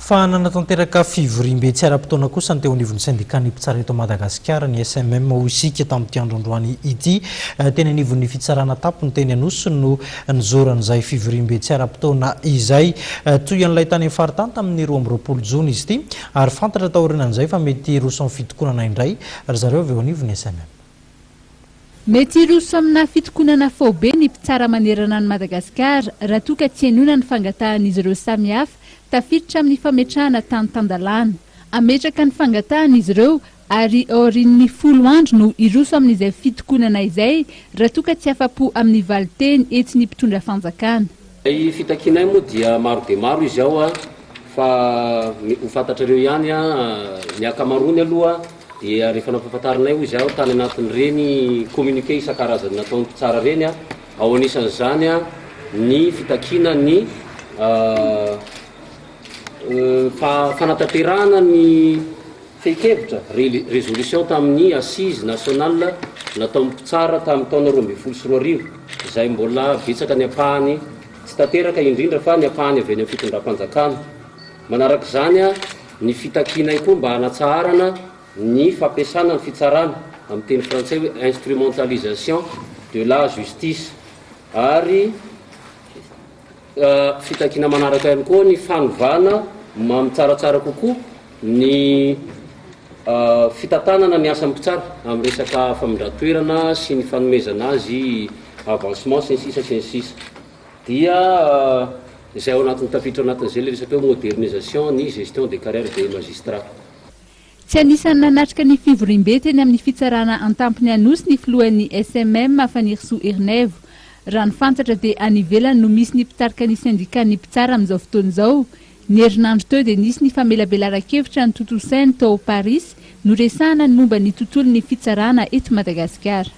Fa nanatanteraka fivoriambe tsy ara-potoana kosa ny teo anivon'ny sendikan'ny mpitsara eto Madagasikara, ny SMM hoy isika tamin'ity andro androany ity. Teny anivon'ny fitsarana tampony teny Anosy no nizoran'izay fivoriambe tsy ara-potoana izay. Toy an'ilay tany amin'ny faritany tamin'ny 22 jona izy ity ary fantatra taorianan'izay fa mety hiroso amin'ny fitokonana indray ry zareo avy eo anivon'ny SMM. Mety hiroso amina fitokonana faobe ny mpitsara manerana an'i Madagasikara raha toa ka tsy henoina ny fangatahan'izy ireo samihafa tafiditra amin'ny fametrahana tany tan-dalàna. Hametraka ny fangatahana izy ireo ary aorian'ny 10 andro no hiroso amin'izay fitokonana izay raha toa ka tsy afa-po amin'ny valin-teny entin'ny mpitondra fanjakana. Ilay fitakianay moa dia maro dia maro izy ao fa ho fantatrareo ihany ny ankamaroany aloha dia rehefa nampahafantarinay hoy izaho tany anatin'ireny communiqué isan-karazany nataon'ny mpitsara ireny, ao anisan'izany ny fitakiana ny fanatanterahana ny fehin-kevitra, résolution tamin'ny assise nationale nataon'ny mpitsara tamin'ny taona 2012, izay mbola betsaka ny ampahany tsy tanteraka indrindra fa ny ampahany avy any amin'ny fitondram-panjakana. Manaraka izany, ny fitakianay koa mba hanatsaharana ny fampiasana ny fitsarana, amin'ny teny frantsay hoe instrumentalisation de la justice, ary fitakiana manaraka ihany koa ny fanovana tsaratsara kokoa ny fitantanana ny asan'ny mpitsara amin'ny resaka famindran-toerana sy ny fanomezana azy avancement sy ny sisa sy ny sisa. Dia izay ao anatin'ny tafiditra ao anatin'izay ilay resaka hoe modernisation ny gestion des carrières des magistrats. Tsy anisan'ny nanatrika ny fivoriambe teny amin'ny fitsarana an-tampony Anosy ny filohan'ny SMM, Fanirisoa Ernaivo. Raha ny fantatra dia any ivelany no misy ny mpitarika ny sendikan'ny mpitsara amin'izao fotoana izao. Ny herinandro teo dia nisy ny famelabelaran-kevitra notontosainy tao Parisy noresahana ny momba ny tontolon'ny fitsarana eto Madagasikara.